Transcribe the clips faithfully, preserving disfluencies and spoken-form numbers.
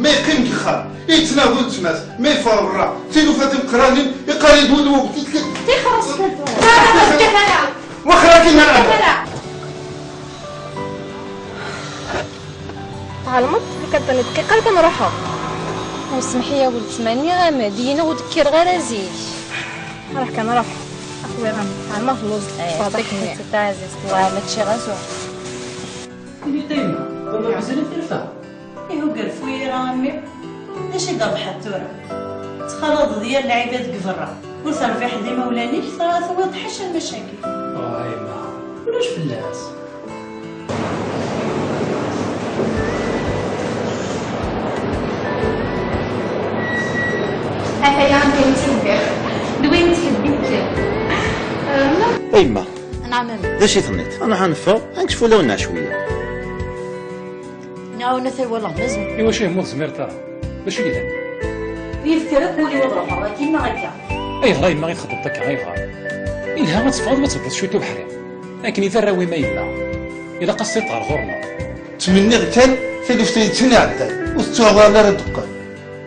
Yeqqim deg uxxam, yettnaɣ d weltma-s, ma yeffeɣ berra, tilufa timeqqranin, iqqar-d wul webtit. Tixer-as kan tura. Ur tettaf ara. Waxer akin ara. Ara. Tɛelmeḍ, lukan tani dqiqa lukan ruḥeɣ. Ur semḥi ya weltma, nniɣ-am-d, yineɣ ur d-kkireɣ ara zik. Ruḥ kan, ruḥ. Axwiram, tɛelmeḍ telluẓ. Eh, ffeɣ d akken. Taɛzizt, wa ma ččiɣ azu. Ini-d a yemma, baba mazal ad t-irfa? Ihi ur yerfiɣ ara a mmi. D acu i d-trebḥeḍ tura? Tettxalaḍeḍ yir lɛibad deg berra. Ur terbiḥeḍ imawlan-ik, tura tuwiḍ-d ḥaca lmacakil. Ah, a yemma, ulac fell-as. Ataya anda i ttebbiɣ. D win ttḥebbik. A yemma. Nɛam a mmi. D acu i tenniḍ? Ad nruḥ ad neffeɣ, ad nekcef ulawen-nneɣ cwiya. Nɛawen atay wallah, mazal. Iwacu yemma ur tezmireḍ ara? D acu yellan? Yefka akk wul-iw ad ruḥeɣ, akken neɣ akka. Ayɣer a yemma i txeddmeḍ akka, ayɣer? Yelha ad teffɣeḍ, ad tebduḍ cwiṭ ubeḥri. Akken i d arraw-im a yemma. Ilaq ad s-tiṭ ɣer ɣur-neɣ. Ttmenniɣ kan taluft-a yettin iɛeddan, ur tettuɣal ara d-teqqel.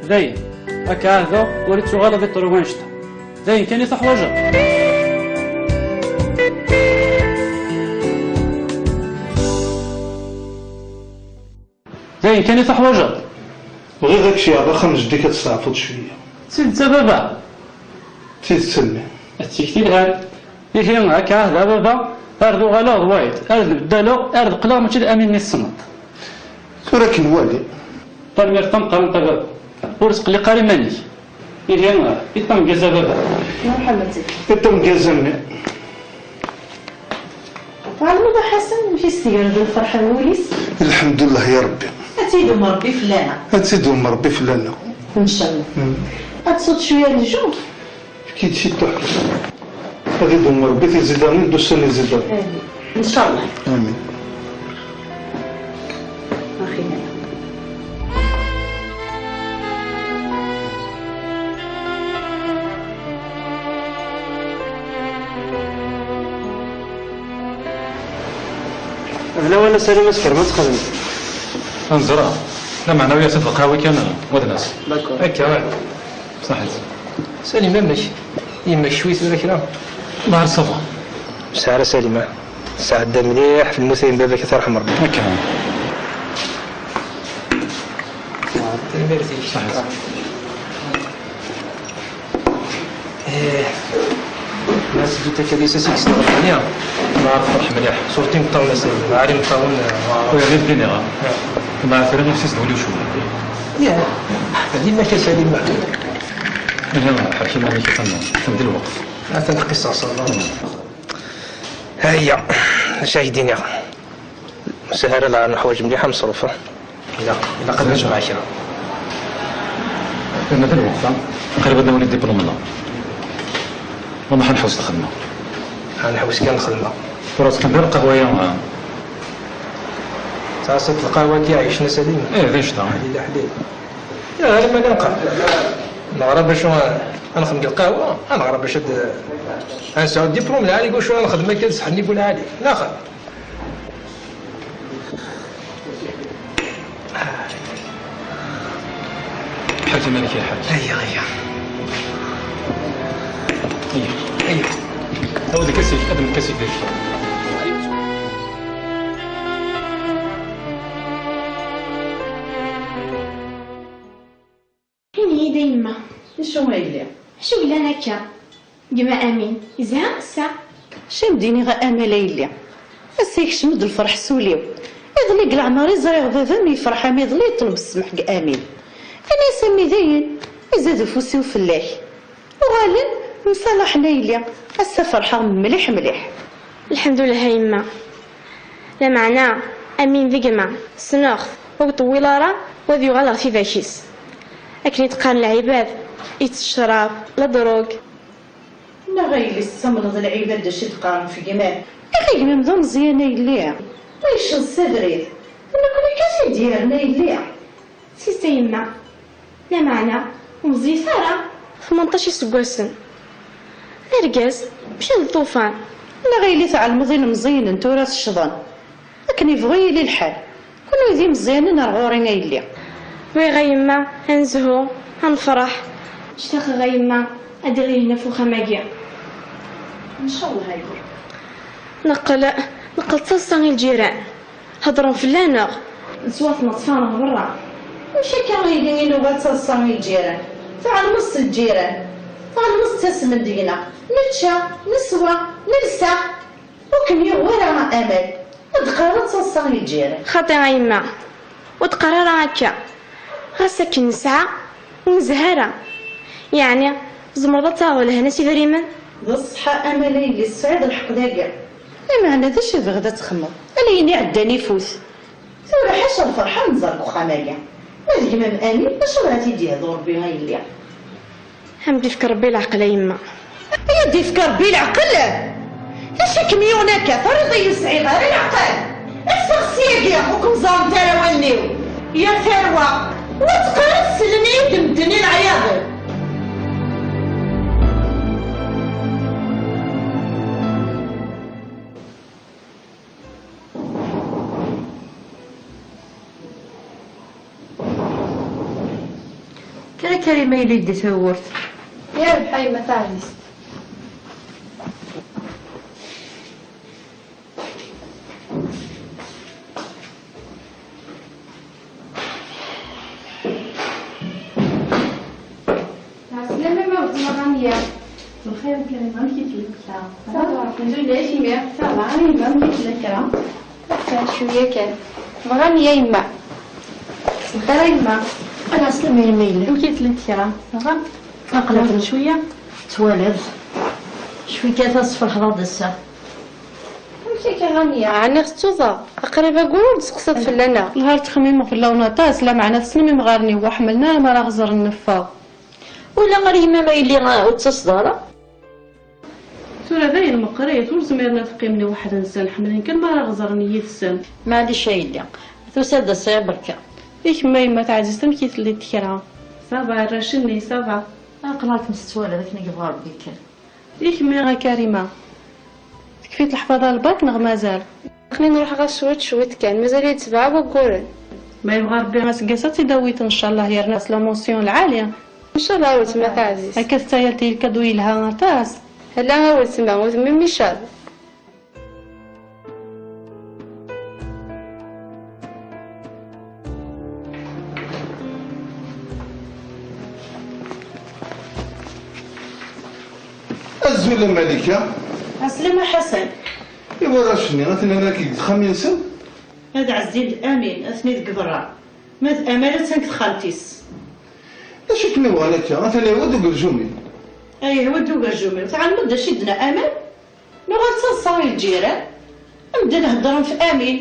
Dayen, ad k-ɛahdeɣ ur ittuɣal ad iṭṭer wanect-a. Dayen kan i tuḥwaǧeḍ. Dayen kan i tuḥwaǧeḍ. Bɣiɣ ad k-ceɛbeɣ axxam n jeddi-k ad testeɛfuḍ cwiya. D tidet a baba? D tidet a mmi. D tikti yelhan. Ihi, akka ɛahdeɣ a baba, ar d uɣaleɣ d wayeḍ, ar d beddaleɣ, ar d qqleɣ mačči d Amin i tessneḍ. Tura ad k-nwali. Tanemmirt tameqqrant a baba. Ur tqelliq ara iman-ik. Ihi, i tamgaz a baba. Mṛeḥba. I tamgaz a mmi. Tɛelmeḍ a Ḥasan amek i s-tegreḍ lferḥ ar wul-is? Lḥemdullah ya Ṛebbi. Ad tt-idum Ṛebbi fell-aneɣ. Ad tt-idum Ṛebbi fell-aneɣ. Ncallah. Mm. Ad tesweḍ cwiya n lǧum? Efk-iyi-d ciṭuḥ. Ad idum Ṛebbi tizidanin d ussan izidanen. Amin. Ncallah. Amin. Axi naya. D lawan a Salim, ad tferrem ad txedmem. Neẓra. Lameɛna wiyaɣ-tt-id lqahwa kan, wa d nas. D'accord. Akka, wa. Saḥit. Salim, amek? Yemma-k cwi tura kra? Nahar ça va. Sɛa ara Salima. Sɛedda mliḥ f lmutayen n baba-k, ad t-irḥem Ṛebbi. Akka. Tanemmirt-ik. Saḥit. Eh, ma teddut akka di sas-ik s tɣelbani. Ma tferḥ mliḥ. Surtout imeṭṭawen a Salim. Ɛli imeṭṭawen, eh, ma ur yelli d-iniɣ. Ma tura nefsi s d wuli ucum. Ya, d yemma-k a Salim. Ihi, ḥerk iman-ik, atan, atan di lweqt. Atan qissaṣ, Allah. Hayya, acu ak d-iniɣ? Sahara la neḥwaǧ mliḥ ameṣruf. Ilaq, ilaq ad nejmeɛ kra. Atan atan lweqt, qrib ad nawali diplum-nneɣ. Wama ḥanḥus lxedma. Ḥanḥus kan lxedma. Tura tqedder lqahwa-ya, ah. Taɛṣibt lqahwa-agi ɛic-nni a Salim. Eh, d anect-a. Ḥlil, ḥlil. Ya, ɣer ma nqal. Neɣra bac ad nexdem deg lqahwa, ad neɣra bac ad, ad nesɛu diplum lɛali, bac ad nexdem akka d sseḥni n lɛali. Neɣ. Ḥerk iman-ik ya ḥerk. Aya, aya. Aya. Aya. Awi-d lkas-ik, ad d-lkas-ik deg. Ini-yi-d a yemma. Acu a yelli? Acu yellan akka? Gma Amin, yezha ass-a? Acu am d-iniɣ a Amal a yelli? Ass-a yekcem-d lferḥ s ul-iw. Iḍelli deg leɛmer i ẓriɣ baba-m yefreḥ am iḍelli yeṭleb ssmaḥ deg Amin. Ini-as a mmi dayen, izad ufus-iw fell-ak. Uɣalen msalaḥen a yelli, ass-a ferḥeɣ mliḥ mliḥ. Lḥemdullah a yemma. Lameɛna, Amin d gma, ssneɣ-t, ur iṭewwil ara, u ad yuɣal ɣer tidak-is. Akken i d-qqaren lɛibad, itett ccrab, la drogue. Neɣ a yelli tessamneḍ lɛibad d acu i d-qqaren ɣef gma-m? Axi gma-m d ameẓyan a yelli. Ma yecceḍ s abrid, d nekkni kan i d-yerren a yelli. Sista yemma, lameɛna, ur meẓẓiyet ara. Tmenṭac iseggasen. D argaz, mačči d lṭufan. Neɣ a yelli tɛelmeḍ ilemẓiyen n tura seccḍen. Akken yebɣu yili lḥal. Kunwi d imeẓyanen ar ɣur-i a yelli. Bɣiɣ a yemma ad nezhu, ad nefṛeḥ. Ctaqeɣ a yemma ad d-iɣ yehna f uxxam-agi. Ncallah a yemma. Neqqel, neqqel d taḍsa i lǧiran. Heddren fell-aneɣ. Neswa tmeṭṭfa-nneɣ berra. Amek akka a yelli i nuɣal d taḍsa i lǧiran? Tɛelmeḍ s lǧiran. Tɛelmeḍ ttasmen deg-neɣ. Nečča, neswa, nelsa. Ur kem-yuɣ wara amal. Ad d-qqareḍ d taḍsa i lǧiran. Xaṭi a yemma. Ur d-qqar ara akka. Ɣas akken nesɛa, ur nezhi ara. Yeɛni, tzemreḍ ad taɣeḍ lehna s idrimen? D ṣṣeḥ a Amal a yelli, tesɛiḍ lḥeqq dagi. Lameɛna d acu i tebɣiḍ ad txedmeḍ? Ala ayen iɛeddan ifut. Tura ḥaca lferḥ ad nẓer deg uxxam-agi. Ma d gma-m Amin, acu ara t-id-yehdu Rebbi a yelli? Ad m-d-ifk Rebbi leɛqel a yemma. Ad d-ifk Rebbi leɛqel? D acu i kem-yuɣen akka? Terriḍ-iyi ur sɛiɣ ara leɛqel. Ffeɣ syagi, ur kem-ẓerrent ara wallen-iw. Ya tarwa, ur teqqar ad sellen-iyi-d medden i leɛyaḍ-iw. Kker a Karima, yella yeddi tawwurt. Yerbeḥ a yemma taɛzizt. Ɛeslama ma weltma Rania. Bxir a Karima, amek i tella kra? Ça va, الحمد لله, kemmi? Ça va, a yemma, amek i tella kra? Atan cwiya kan. Bɣan ya yemma. Bxir a yemma. Ɛeslama a yemma yella. Amek i tella kra? Ça va? Aql-aken cwiya twalaḍ. Cwi kan tasfeḥḍ-d ass-a. Amek akka a Rania? Ɛni tettuḍ-aɣ? Aqrib ayyur ur d-testeqsiḍ fell-aneɣ. Nehar ttxemmimeɣ fell-awen aṭas, lameɛna tessnem imɣaren-iw ur ḥemmlen ara mi ara ɣ-ẓren neffeɣ. Ula ar yemma ma yelli, ah, ur d-tettaseḍ ara? Tura dayen meqqrit, ur zmiren ad qqimen i weḥd-nsen, ḥemmlen kan mi ara ɣ-ẓren yid-sen. Maɛlic a yelli, tusa-d ass-a berka. I kemm a yemma taɛzizt, amek i telliḍ kra? Ça va, arrac-nni, ça va. Aql-akem tettwaliḍ akken i yebɣa Rebbi kan. I kemmi a Karima? Tekfi-d leḥfaḍa n lbak neɣ mazal? Aql-i nruḥ ɣas cwiṭ cwiṭ kan, mazal-iyi-d sebɛa wagguren. Ma yebɣa Rebbi aseggas ad tt-id-awiḍ ncallah, yerna s la mention lɛali. Ncallah a weltma taɛzizt. Akka tettayal-d i lkadu yelha aṭas. Ala a weltma, udem-im icaḍ. Azul a Malika. Ɛeslama Ḥasan. I warrac-nni, atnan akk deg texxamin-nsen? Ad Ɛezdin d Amin, atni deg berra. Ma d Amal attan deg texxamt-is. D acu i kem-yuɣen akka? Atan yehwa-d ugerjum-im. Ay, yehwa-d ugerjum-iw. Tɛelmeḍ d acu i d-tenna Amal? Nuɣal d taḍsa i lǧiran. Medden heddren f Amin.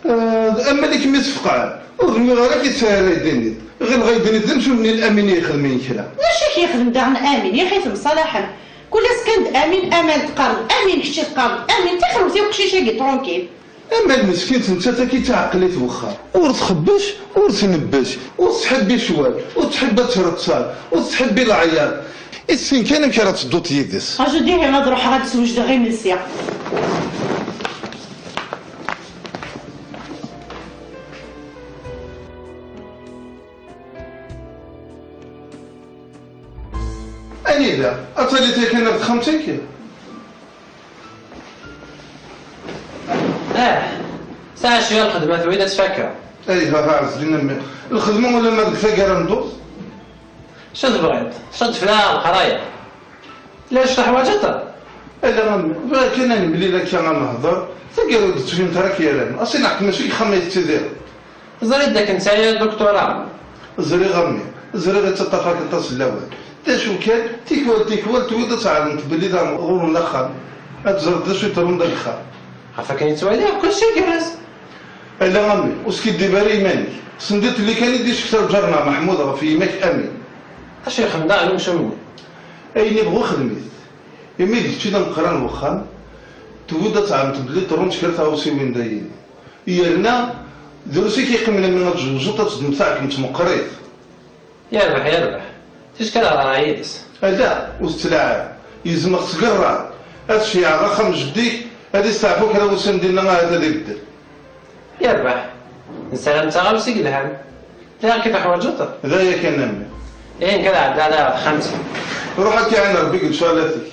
Ah, d Amal i kem-isfeqɛen. Ur ɣmiɣ ara ki tesɛiḍ aydin-id. Ɣileɣ aydin-id d amcum-nni n Amin i ixedmen kra. D acu i k-yexdem daɣen Amin? Yaxi temṣalaḥem. Kul ass kan d Amin, Amal teqqareḍ Amin, kečči teqqareḍ Amin. Tixrem-t i uqcic-agi tranquille. Amal meskin, nettat akk i d taɛeqqlit n wexxam. Ur txebbec, ur tnebbec, ur tettḥibbi ccwal, ur tettḥibbi ad treṭṭal, ur tettḥibbi leɛyaḍ. Issin kan amek ara tedduḍ yid-s. Aju dihin ad ruḥeɣ ad d-swejdeɣ imensi. Anida? Ad taliḍ yakan ar texxamt-ik? Ah, sɛa cwiya lxedma twid ad tfakkeḍ. Ay ha ha, ɛezlin a mmi. Lxedma ulamma deg taggara n dduṛ. Acu tebɣiḍ? Acu tefla leqraya? Lɛic teḥwaǧeḍ? Ala a mmi, bɣiɣ kan ad nemlil akka ad nehder. Taggara ur d-ttbint ara k-yerran. Asi neḥkem acu deg uxxam ay tettidireḍ. Teẓriḍ dakken tesɛiḍ doktora? Ẓriɣ a mmi, ẓriɣ yettaṭṭaf-ak aṭas n lawan. D acu kan, tikwal tikwal tewwiḍ ad tɛelmeḍ belli d ɣur-wen axxam. Ad teẓreḍ d acu yeḍrun deg uxxam. Ɣef akken i ttwaliɣ, kulci igerrez. Ala a mmi, ur skiddib ara iman-ik. Sendiṭ-nni kan i d-icekta lǧar-nneɣ Meḥmud ɣef yemma-k Amin. Acu yexdem daɣen umcum-nni? Ayen ibɣu xdem-it. Imi d kečč i d ameqqran n wexxam, tewwiḍ ad tɛelmeḍ belli ḍerrunt kra tɣawsiwin dayen. Yerna drus i k-yeqqimen imi ad tjewwzeḍ ad teddmeḍ taɛkemt meqqrit. Yerbeḥ, yerbeḥ. Ticki ad ɣreɣ yid-s. Ala, ur tettlaɛab. Yezmeɣ tgerra. Ad ceyyɛeɣ axxam jeddi-k, ad isteɛfu kra wussan dinna ahat ad ibeddel. Yerbeḥ. Nessaram d taɣawsa i yelhan. Anta akka teḥwaǧeḍ? D aya kan, a mmi. Ihi nekk ad ɛeddiɣ ar texxamt-im. Ruḥ akka, ɛni Rebbi deg lecɣalat-ik.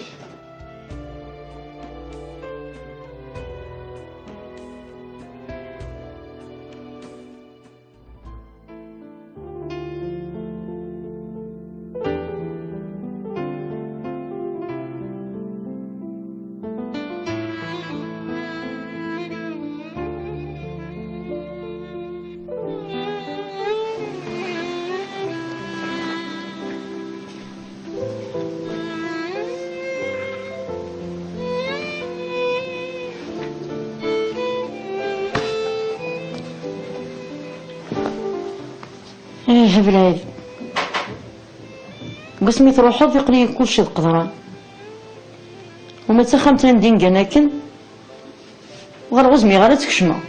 Ih, a Belɛid. Deg wasmi truḥeḍ, iqli kulci d qeḍran. Uma d taxxamt anda i ngan akken, ɣer ur zmireɣ ara ad tt-kecmeɣ.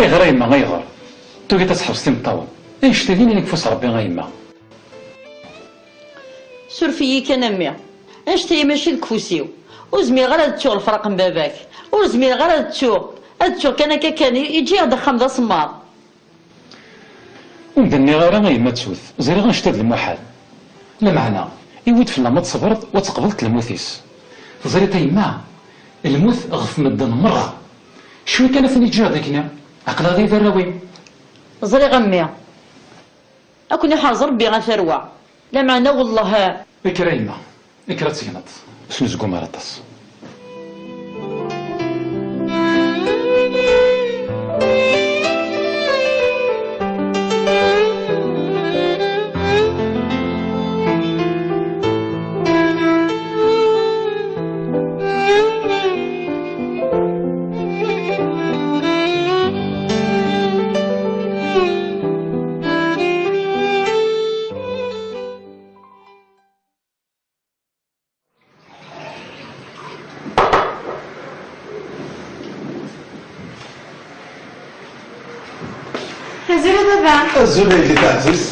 Ayɣer a yemma, ayɣer? Tugiḍ ad tḥebseḍ imeṭṭawen? Annect-agi i d-yefka Rebbi a yemma. Suref-iyi kan a mmi, annect-agi mačči deg ufus-iw. Ur zmireɣ ara ad ttuɣ lefraq n baba-k. Ur zmireɣ ara ad ttuɣ, ad ttuɣ kan akka kan, i-, iǧǧiɣ-d axxam d asemmaḍ. Ur m-d-nniɣ ara a yemma ttut, ẓriɣ annect-a d lmuḥal. Lameɛna, iwi-d fell-am ad tṣebreḍ u ad tqebleḍ lmut-is. Teẓriḍ a yemma, lmut ɣef medden merra. Cwi kan ad ten-iǧǧiɣ d akni, aql-aɣ d arraw-im. Ẓriɣ a mmi. Ad ken-iḥrez Rebbi a tarwa. Lameɛna wellah. Kker a yemma, kker ad tegneḍ. Ur snuzgum ara aṭas. Azul a baba. Azul a yelli taɛzizt.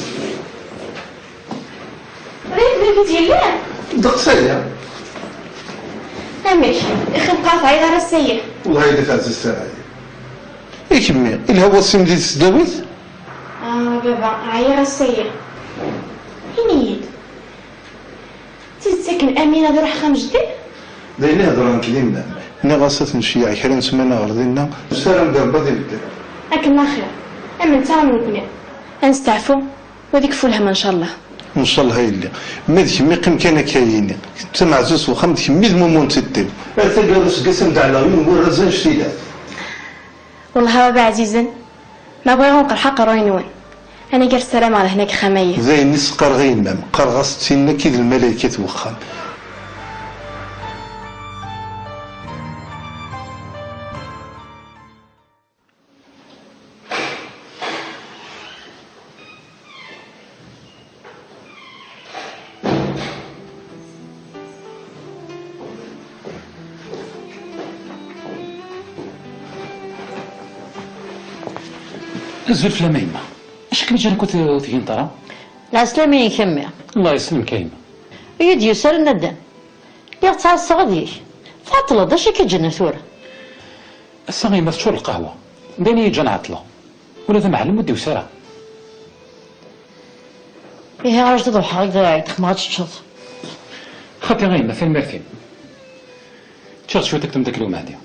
D ayen baba-k yellan? Ddeqs aya. Amek? Ixemqat ɛyiɣ ara s-ayiɣ. Wellah a yelli taɛzizt ara ɛyiɣ. I kemmi, ilha wass-im di tesdawit? Ah, baba, ɛyiɣ ass-agi. Ini-yi-d. D tidet akken Amina ad iruḥ axxam jeddi? D ayen i hedreɣ nekk d yemma-m. Nniɣ-as ad ten-ceyyeɛ kra n ssmana ɣer dinna. Nessaram di Rebbi ad ibeddel. Akken axir. Am netta am nekni. Ad nesteɛfu, u ad ikfu lhem, ncallah. Ncallah a yelli. Ma d kemm, iqqim kan akka yini. D tameɛzuzt n uxxam, d kemm i d mumu n tiṭ-iw. Ar taggara useggas am d-ɛelleɣ yiwen n warraz annect-ila. Wellah a baba ɛzizen, ma bɣiɣ ad nqerḥ aqerruy-nwen. Anagar ssarameɣ lehna deg uxxam-ayi. D ayen i s-qqareɣ i yemma-m, qqareɣ-as d tinna akk i d lmalaykat n wexxam. Azul fell-am a yemma. Acu kem-iǧǧan akk ur t-, ur teggineḍ ara? Lɛeslama-inek a mmi. Allah yesselmek a yemma. Ur yi-d-yusi ara nadam. Lliɣ ttɛassaɣ deg-k. Tɛeṭṭleḍ, d acu i k-iǧǧan ar tura? Ass-a a yemma teččur lqahwa. D ayen i yi-ǧǧan ɛeṭṭleɣ. Ula d amɛellem ur d-yusi ara. Ihi rǧu ad ruḥeɣ ad d-xedmeɣ ad teččeḍ. Xaṭi a yemma, tanemmirt-im. Ččiɣ cwiṭ akked umeddakel-iw Mehdi.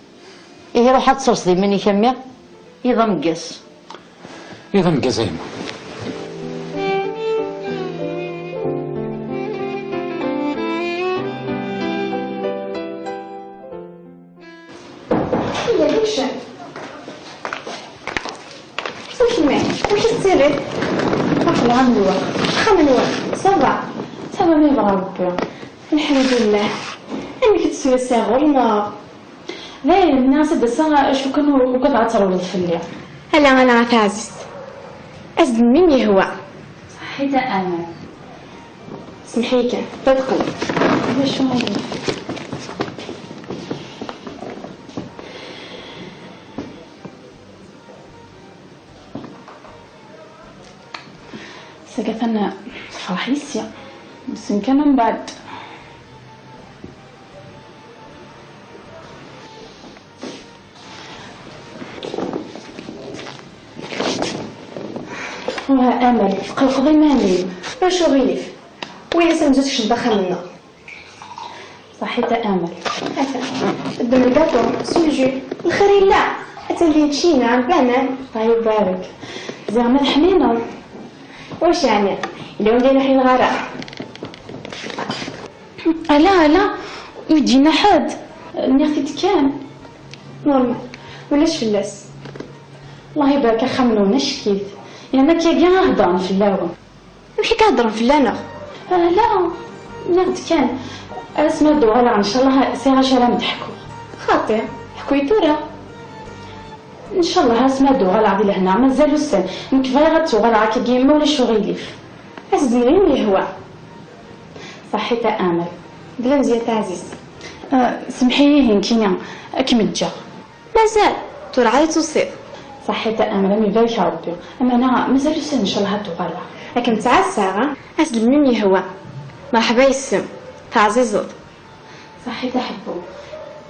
Ihi ruḥ ad tesserseḍ iman-ik a mmi. Iḍ ameggaz. Iḍ ameggaz a yemma. Yya, d acu? Ur kemmel, ur k-tettiliḍ. Aql-aɣ am lweqt. Axxam-nwen, ça va? Ça va, ma yebɣa Rebbi. Lḥemdullah. Amek i tettmesxireḍ ɣur-neɣ? Dayen, nniɣ-as ad d-aseɣ, acu kan u-, ugadeɣ ad trewleḍ fell-i. Ala, ala, a taɛzizt. As-d melmi m-yehwa. Ṣaḥit a Amal. Semmeḥ-iyi kan, ṭṭiqen. D acu ara yef-, Sagatan tefreḥ yis-i. Wissen kan mbeɛd. Wah, Amal, tqelqeḍ iman-im. Ulac uɣilif. Win-as amzun tekcem-d axxam-nneɣ. Ṣaḥit a Amal. Ata. Ddem lgaṭu, swew jus. Lxir yella. Atan din tčina, lbanan. Allah ibarek. Ziɣ ma teḥnineḍ. Wac yeɛni? Yella win ur ḥnineɣ ara. Ala, ala, ur d-yenna ḥedd. Nniɣ-t-id kan. Normal. Ulac fell-as. Allah ibarek axxam-nwen, acek-it. Yerna akkagi i heddren fell-awen. Amek i k-heddren fell-aneɣ? Ala, nniɣ-d kan. Asmi ad d-uɣaleɣ, ncallah, sɛiɣ acu ara m-d-ḥkuɣ. Xaṭi, ḥku-yi tura. Ncallah, asmi ad d-uɣaleɣ di lehna, mazal ussan. Nekk bɣiɣ ad d-uɣaleɣ akkagi, ma ulac uɣilif. As-d melmi m-yehwa. Ṣaḥit a Amal. D lemziyya taɛzizt. Ah, semmeḥ-iyi, nekkini ad kem-ǧǧeɣ. Mazal, tura ɛad i tusiḍ. Ṣaḥit a Amal, am ibarek Rebbi. Amana, mazal ussan, ncallah ad d-uɣaleɣ. Ad kem-ttɛassaɣ, a? As-d melmi m-yehwa. Merḥba yes-m. Teɛzizeḍ. Ṣaḥit a ḥebbu.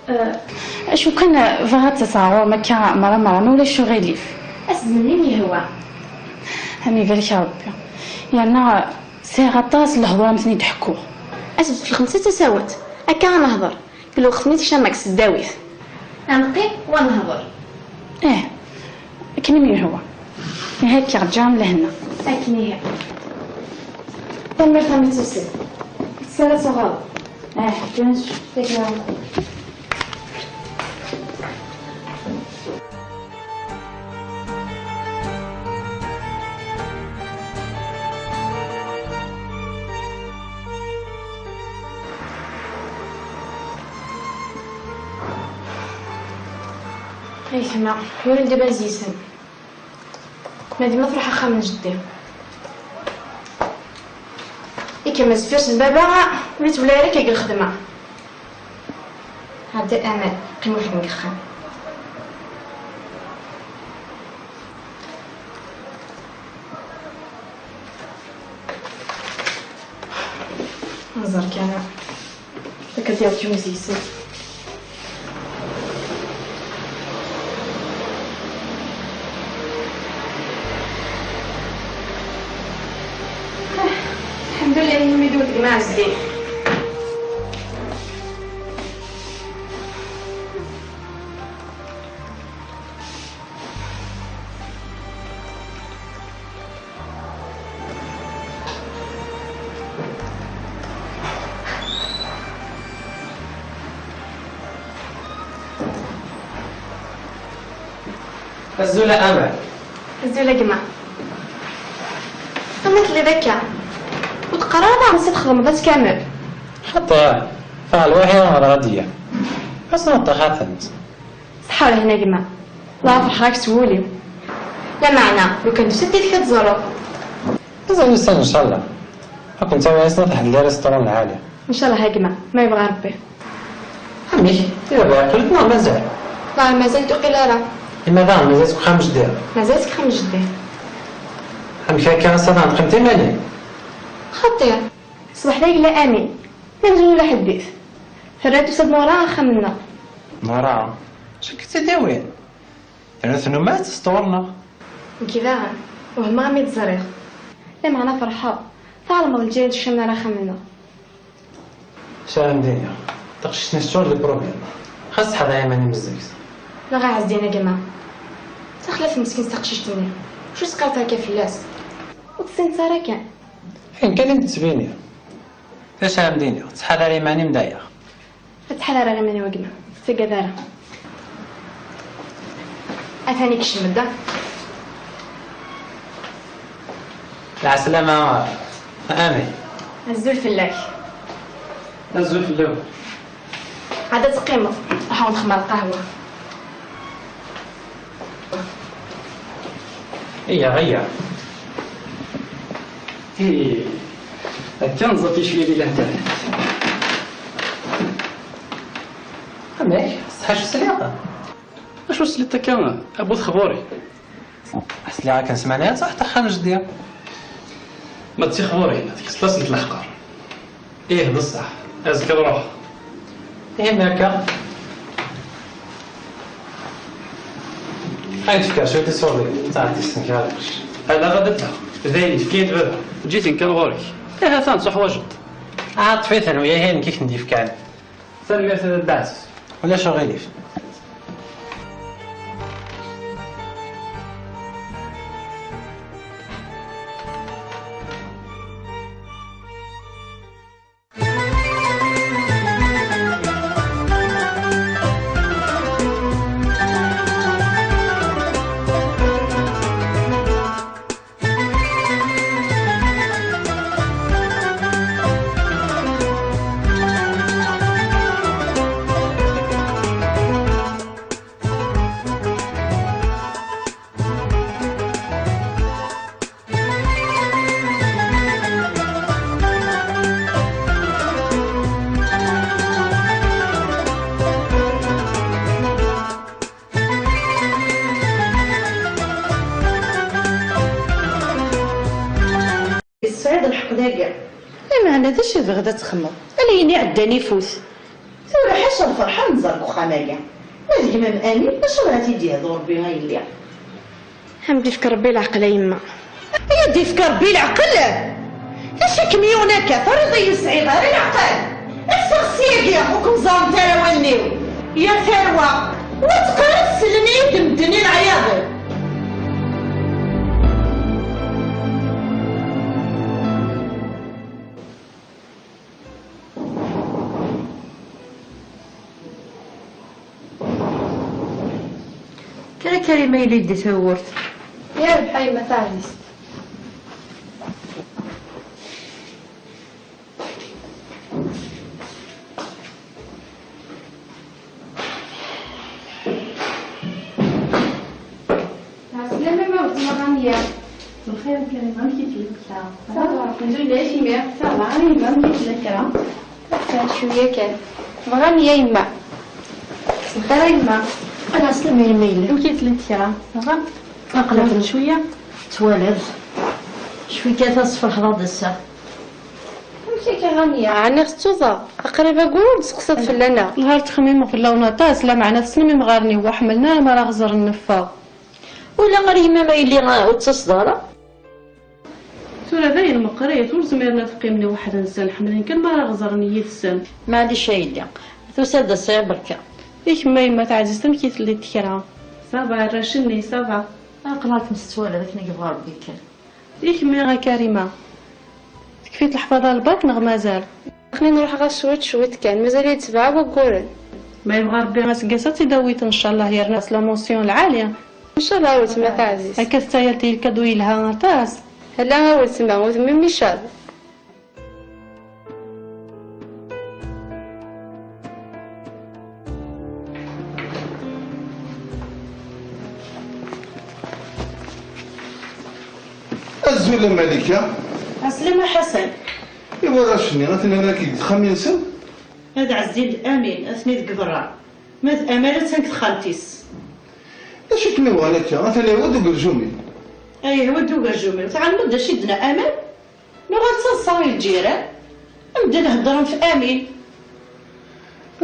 Ah, acu kan, bɣiɣ ad d-aseɣ ɣur-m akka merra merra, ma ulac uɣilif. As-d melmi m-yehwa. Am ibarek Rebbi. Yerna sɛiɣ aṭas n lehdur ara m-ten-id-ḥkuɣ. As-d ɣef lxemsa tasawent, akka ad nehder. Deg lweqt-nni tekcam-ak s tdawit. Ad neqqim u ad nehder. Ih, akken i m-yehwa. Ihi akka, ǧǧiɣ-am lehna. Akken ihi. Tanemmirt a mmi Tusi. Ur tettu ara tuɣaleḍ. Ah, bien sûr. Akken ara neqqim. Ay gma, yuran-d abaz yis-m. Ma dima truḥ axxam n jeddi. Ikem azeffir s baba, ur yettwali ara akka deg lxedma. Ɛeddi a Amal, qqim weḥd-m deg uxxam. Nẓer kan. Akka d-yaweḍ yumez-is. Lḥemdullah, imi d-ur tegmaɛ zdi. Azul a Amal. Azul a gma. Ama telliḍ akka, ur teqqar ara daɣen s txedmeḍ ass kamel. Xaṭi, fɛel waḥi ɣer ɣadiya. Ass n ṭṭaxatent. Ṣṣeḥḥa lehna gma. Dɣa ferḥeɣ-ak s wul-iw. Lameɛna, lukan d ussid yid-k ad teẓreḍ. Mazal ussan, ncallah. Ad kent-awiɣ ass-a ad tḥedleḍ i restaurant lɛali. Ncallah a gma, ma yebɣa Rebbi. Amek? I baba yeqqel-d neɣ mazal? Daɣen mazal ur d-tuqil ara. Ima daɣen mazal-itt deg uxxam n jeddi? Mazal-itt deg uxxam n jeddi. Amek akka, ass-a tɛeṭqemt iman-im? Xaṭi, ṣṣbeḥ d ayla Amin, ma nzul ula ḥebbit. Terra tusa-d Nora axxam-nneɣ. Nora? Acu k-tt-id-yewwin? Terna tennum ad testeɣ ɣur-neɣ. Nekk daɣen, wehmeɣ mi tt-ẓriɣ. Lameɛna ferḥeɣ, tɛelmeḍ lǧiran ur ttcamen ara axxam-nneɣ. Ssarameɣ d-iniɣ, taqcict-nni teččur d les problèmes. Xas tḥader iman-im zdat-s. Neɣ a Ɛezdin a gma. Taxlaft meskint taqcict-nni. Acu teqqareḍ akka fell-as? Ur tessineḍ ara kan. Ayen kan i d-tettbini. D acu ara m-d-iniɣ? Ttḥadar iman-im dayeɣ. Ad tḥadar ara iman-iw a gma. Ur tettagad ara. Atan ikcem-d. Lɛeslama a Ami. Azul fell-ak. Azul fell-awen. Ad teqqimeḍ, ruḥ ad nexdem lqahwa. Iyya, iyya. Ih, akka nẓa ticlilin n taddart. Amek? Ṣṣeḥ acu sliɣ? Acu tesliḍ akka a bu texburi? Sliɣ akken ssmana-ya truḥ axxam jeddi. Ma d tixburin, tkesleḍ-asent leḥqer. Ih, d ṣṣeḥ. Azekka ad ruḥeɣ. Ih, ma akka. Ad d-fkeɣ cwiṭ iṣurdiyen, ttɛeddi-sen kra lqecc. Ala, ɣad ata. D ayen yefka-yi-d baba. Eǧǧ-iten kan ɣur-k. Ihi atan tuḥwaǧeḍ. Ɛeṭṭef-iten, wiyahi nekk i k-ten-d-yefkan. Tanemmirt a Dda Ɛziz. Ulac aɣilif. Tesɛiḍ lḥeqq dagi. Lameɛna d acu tebɣiḍ ad txedmeḍ? Ala ayen iɛeddan ifut. Tura ḥaca lferḥ ad nẓer deg uxxam-agi. Ma d gma-m Amin, acu ara t-id-yehdu Rebbi a yelli? Ad m-d-ifk Rebbi leɛqel a yemma. Ad d-ifk Rebbi leɛqel? D acu i kem-yuɣen akka? Terriḍ-iyi ur sɛiɣ ara leɛqel. Ffeɣ syagi, ur kem-ẓerrent ara wallen-iw. Ya tarwa, wa teqqar-d sellen-iyi-d medden i leɛyaḍen. Kker a Karima, yella yeddi tawwurt. Yerbeḥ a yemma taɛzizt. Ɛeslama ma weltma Rania. Bxir a Karima, amek i tella kra? Ça va, الحمد لله, كيما. Ça va, a yemma, amek i tella kra? Ḥṣan cwiya kan. Bɣan ya yemma. Sbeḥ ara yemma. Ala, slama yemma yella. Amek i tella kra? Ça va? Aql-aken cwiya? Twaliḍ. Cwi kan tasfeḥḍ-aɣ-d ass-a. Amek akka, Rania? Ɛni tettuḍ-aɣ? Aqrib ayyur ur d-testeqsaḍ fell-aneɣ. Nehhar ttxemmimeɣ fell-awen aṭas, lameɛna tessnem imɣaren-iw ur ḥemmlen ara ma ara ɣ-ẓren neffeɣ. Ula ar yemma ma yelli ur d-tettaseḍ ara? Tura dayen meqqrit, ur zmiren ad qqimen i weḥd-nsen, ḥemmlen kan ma ara ɣ-ẓren yid-sen. Maɛlic a yelli, tusa-d ass-a berka. I kemm a yemma taɛzizt, amek i telliḍ kra? Ça va, arrac-nni, ça va. Aql-akem tettwaliḍ akken i yebɣa Rebbi kan. I kemmi a Karima? Tekfi-d leḥfaḍa n lbak neɣ mazal? Aql-i nruḥ ɣas cwiṭ cwiṭ kan, mazal-iyi-d sebɛa wagguren. Ma yebɣa Rebbi aseggas ad tt-id-awiḍ ncallah, yerna s la mention lɛali. Ncallah a weltma taɛzizt. Akka tettayal-d lkadu yelha aṭas. Ala a weltma, udem-im icaḍ. Azul a Malika. Ɛeslama Ḥasan. I warrac-nni, atni raki deg texxamin-nsen? Ad Ɛezdin d Amin, atni deg berra. Ma d Amal attan deg texxamt-is. D acu i kem-yuɣen akka? Atan iwweḍ ugerjum-im. Ay, hwa-d ugerjum-iw. Tɛelmeḍ d acu i d-tenna Amal? Nuɣal d taḍsa i lǧiran. Medden heddren f Amin.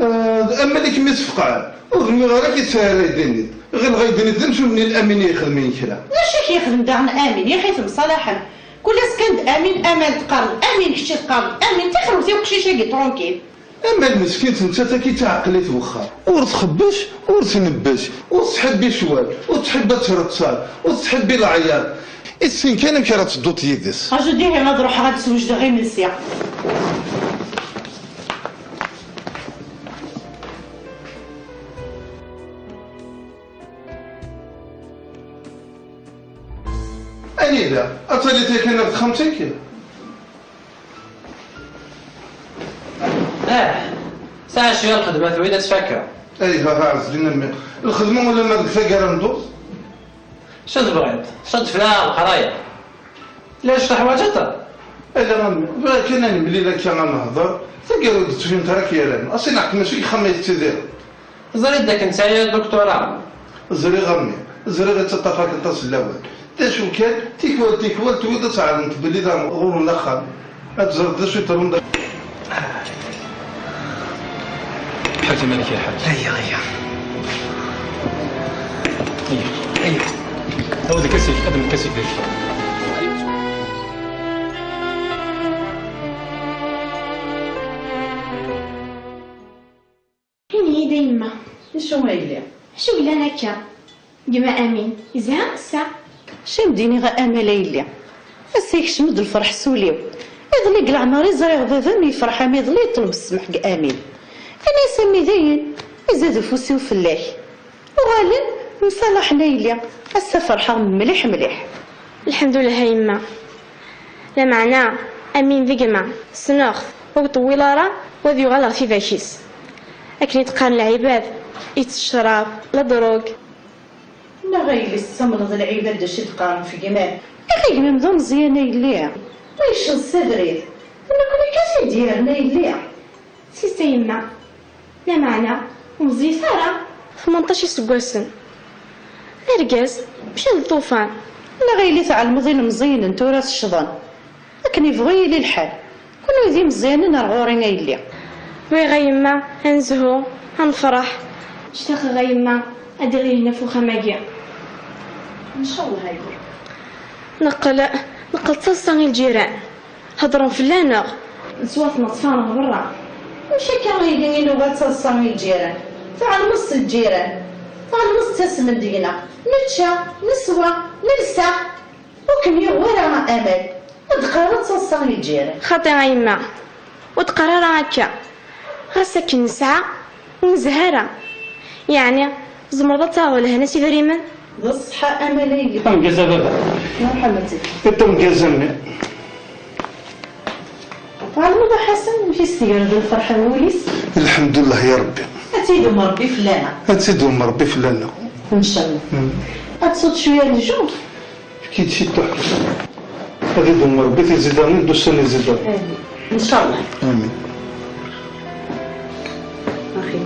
Ah, d Amal i kem-isfeqɛen. Ur zmireɣ ara ad k-id-sɛiɣ aydin-id. Ɣileɣ aydin-id d amcum-nni n Amin i ixedmen kra. D acu i k-yexdem daɣen Amin? Yaxi temṣalaḥem. Kul ass kan d Amin, Amal teqqareḍ Amin, kečč teqqareḍ Amin. Tixrewt i uqcic-agi tranquille. Amal meskint nettat akka i ttɛeqqlit wexxer. Ur txebbec, ur tnebbec, ur tettḥibbi ccwal, ur tettḥibbi ad treṣṣal, ur tettḥibbi leɛyaḍ. I tessin kan amek ara tedduḍ yid-s. Aju dihin ad ruḥeɣ ad d-swejdeɣ imensi. Anida? Ad taliḍ yakan ar texxamt-ik? Ah, sɛiɣ cwiya n lxedma, tebɣiḍ ad tt-fakeɣ? Ayha, ha, ɛezlin a mmi. Lxedma ulamma deg taggara n ddurt? Acu tebɣiḍ? Acu tefla leqraya? Lɛic teḥwaǧeḍ-t? Ala a mmi, bɣiɣ kan ad nemlil akka ad nehder. Taggara ur d-ttbint ara k-yerran. Asi neɣ mačči deg uxxam ay tettidireḍ? Teẓriḍ dakken tesɛiḍ aduktura? Ẓriɣ a mmi, ẓriɣ yettaṭṭaf-ak aṭas n lawan. D acu kan, tikwal tikwal tewwiḍ ad tɛelmeḍ belli d ɣur-wen axxam. Ad teẓreḍ d acu yeḍrun da. Ḥaǧ iman-ik ya ḥaǧ. Aya, aya. Aya. Aya. Awi-d lkas-ik, ad lkas-ik deg. Ini-yi-d a yemma. D acu a yelli? Acu yellan akka? Gma Amin, yezha ass-a? Acu i m-d-iniɣ a Amal a yelli? Ass-a yekcem-d lferḥ s ul-iw. Iḍelli deg leɛmer i ẓriɣ baba-m yefreḥ am iḍelli yeṭleb ssmaḥ deg Amin. Ini-as a mmi dayen, izad ufus-iw fell-ak. Uɣalen mṣalaḥen a yelli, ass-a ferḥeɣ mliḥ mliḥ. Lḥemdullah a yemma. Lameɛna, Amin d gma, ssneɣ-t, ur iṭewwil ara u ad yuɣal ɣer tidak-is. Akken i d-qqaren lɛibad, itett ccrab, la drogue. Neɣ a yelli tessamneḍ lɛibad d acu i d-qqaren f gma-m? Axi gma-m d ameẓyan a yelli. Ma yecceḍ s abrid, d nekkni kan i d-yerren a yelli. Sista yemma, lameɛna, ur meẓẓiyet ara. Tmenṭac iseggasen. D argaz, mačči d lṭufan. Neɣ a yelli tɛelmeḍ ilemẓiyen n tura teccḍen. Akken yebɣu yili lḥal. Kunwi d imeẓyanen ar ɣur-i a yelli. Bɣiɣ a yemma, ad nezhu, ad nefṛeḥ. Ctaqeɣ a yemma, ad d-iɣ yihen ɣef uxxam-agi. Ncallah a yelli. Neqqel, neqqel d taḍsa i lǧiran. Heddren fell-aneɣ. Neswa tmeḍfa ɣer berra. Amek akka a yelli i nuɣal d taḍsa i lǧiran? Tɛelmeḍ s lǧiran. Tɛelmeḍ ttasmen deg-neɣ. Nečča, neswa, nelsa. Ur kem-yuɣ wara a Amal. Ur d-qqar ara d taḍsa i lǧiran. Xaṭi a yemma. Ur d-qqar ara akka. Ɣas akken nesɛa, ur nezhi ara. Yeɛni, tzemreḍ ad taɣeḍ lehna s idrimen? D ṣṣeḥ a Amal a yelli. Ṭṭem gaz a baba. Merḥabat. Ṭṭem gaz a mmi. Tɛelmeḍ a Ḥasan amek i s-tegreḍ lferḥ ar wul-is? Lḥemdullah ya Rebbi. Ad tt-idum Rebbi fell-aneɣ. Ad tt-idum Rebbi fell-aneɣ. Ncallah. Mm. Ad tesweḍ cwiya n lǧum? Efk-iyi-d ciṭuḥ. Ad idum Rebbi tizidanin d ussan izidanen. Amin. Ncallah. Amin. Axi.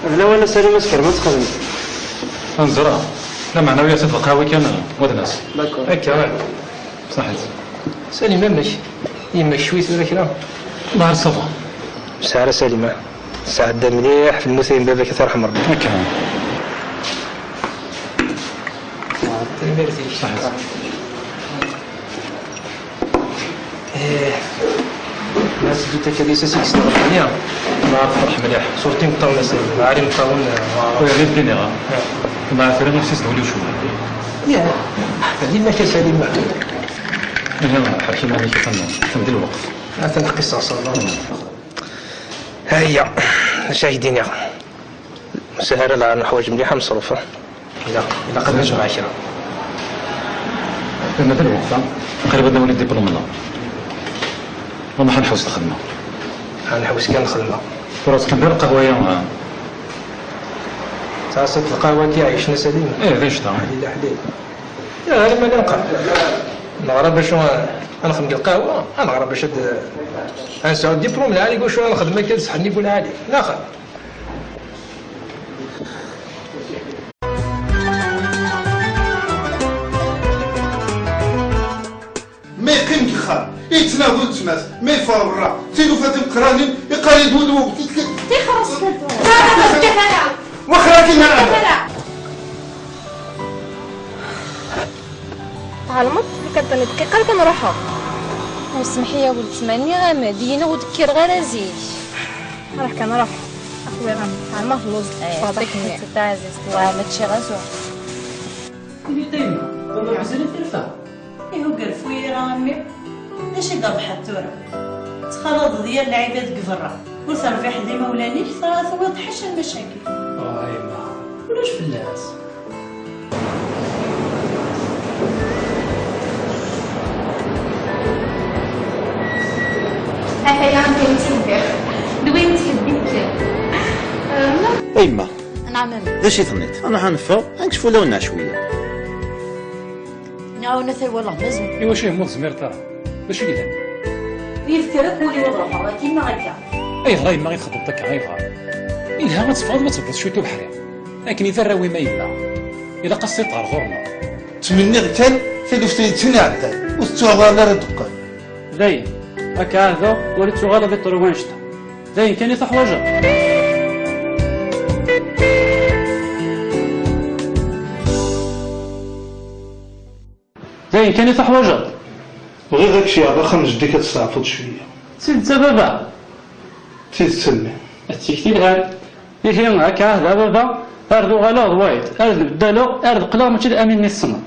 D lawan a Salim ad tferm ad txedmem. Neẓra. Lameɛna wiyaɣ-tt-id lqahwa kan, wad nas. D'accord. Akka, ouais. Saḥit. Salim, amek? Yemma-k cwi tura kra? Nahar ça va. Sɛa ara Salim, ah. Sɛedda mliḥ, lmut n baba-k ad t-yerḥem Rebbi. Akka. Tanemmirt-ik. Saḥit. Eh, ma teddu akka di sas-ik s tɣelṭ-nni, ma tferḥ mliḥ. Surtout imeṭṭawen a Salim, ma ɛli imeṭṭawen, eh, ma ur yelli d-iniɣ. Ma tura nefsi s d wuli ucul. Ya, dima ka Salim. Ihi, ḥakim amek i xemmeɣ, atan d lweqt. Atan lqissa, ṣṣallah. Hayya, acu ak-d-iniɣ? Sahara la neḥwaǧ mliḥ ameṣruf, ah. Ilaq, ilaq ad nejmeɛ kra. Yerna d lweqt, ah. Qrib ad nawi diplôme-nneɣ. Wama ḥa nḥewwes lxedma. Ḥa nḥewwes kan lxedma. Tura tkemmel lqahwa-ya, ah. Taɛṣibt lqahwa-agi ɛiccen a Salim. Eh, d anect-a. Ḥlil, ḥlil. Ya, ɣer imali nqerreb. Neɣra bacu, ah. Ad nexdem deg lqahwa, ad nɣer bac ad, ad nesɛu diplum lɛali, iwacu ad nexdem akka d sḥenni bu lɛali? Daxel. Ma yeqqim deg uxxam, yettnaɣ d weltma-s, ma yeffeɣ berra, tilufa timeqqranin, iqqar-iyi-d wid wwqet-it. Tixres. Wexxer akin ara. Tɛelmeḍ, lukan tani dqiqa kan ruḥeɣ. Smeḥ-iyi a weltma, nniɣ-am-d, yenɣ ur d-kkireɣ ara zik. Ruḥ kan, ruḥ. Axwiɣ-am, ɛelmeɣ telluẓ. Ṭṭfeɣ-d akken. Taɛzizt, wa mačči ɣas wa. Ini-d a yemma, baba mazal-it irfa. Ihi ur yerfu ara a mmi. D acu i d-rebḥeḍ tura? Tettxalaḍeḍ yir lɛibad deg berra. Ur terbiḥeḍ imawlan-ik, tara tuwiḍ ḥaca lmacakil. Oh, a yemma, ulac fell-as. Ataya anda i tt-bdiɣ. D win ttḥebbit kan. A yemma, d acu i tenniḍ? Ad nruḥ ad neffeɣ, ad nekcef ulawen-nneɣ cwiya. Nniɣ-awen ata walaɣ mazal. Iwacu yemma ur tezmireḍ ara? D acu i yellan? Yefka akk wul-iw ad ruḥeɣ, akken neɣ akka. Ayɣer a yemma i txeddmeḍ akka, ayɣer? Ilha ad teffɣeḍ ma tebdiḍ cwiṭ ubeḥri. Akken i d arraw-im a yemma. Ilaq ad s-tiṭ ɣer ɣur-neɣ. Ttmenniɣ kan taluft-a yettun iɛeddan, ur tettuɣal ara d-teqqel. Dayen, ad k-ɛahdeɣ ur ittuɣal ad iṭṭer i wanect-a. Dayen kan i tuḥwaǧeḍ? Dayen kan i tuḥwaǧeḍ? Bɣiɣ ad k-ceɛbeɣ axxam n jeddi-k ad testeɛfuḍ cwiya. D tidet a baba? D tidet a mmi. D tikti yelhan. Ihi, akka ɛahdeɣ a baba, ar d uɣaleɣ d wayeḍ, ar d beddaleɣ, ar d qqleɣ mačči d Amin-nni tessneḍ.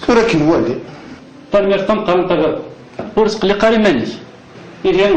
Tura ad k-nwali. Tanemmirt tameqqrant a baba. Ur tqelliq ara iman-ik. Ihi,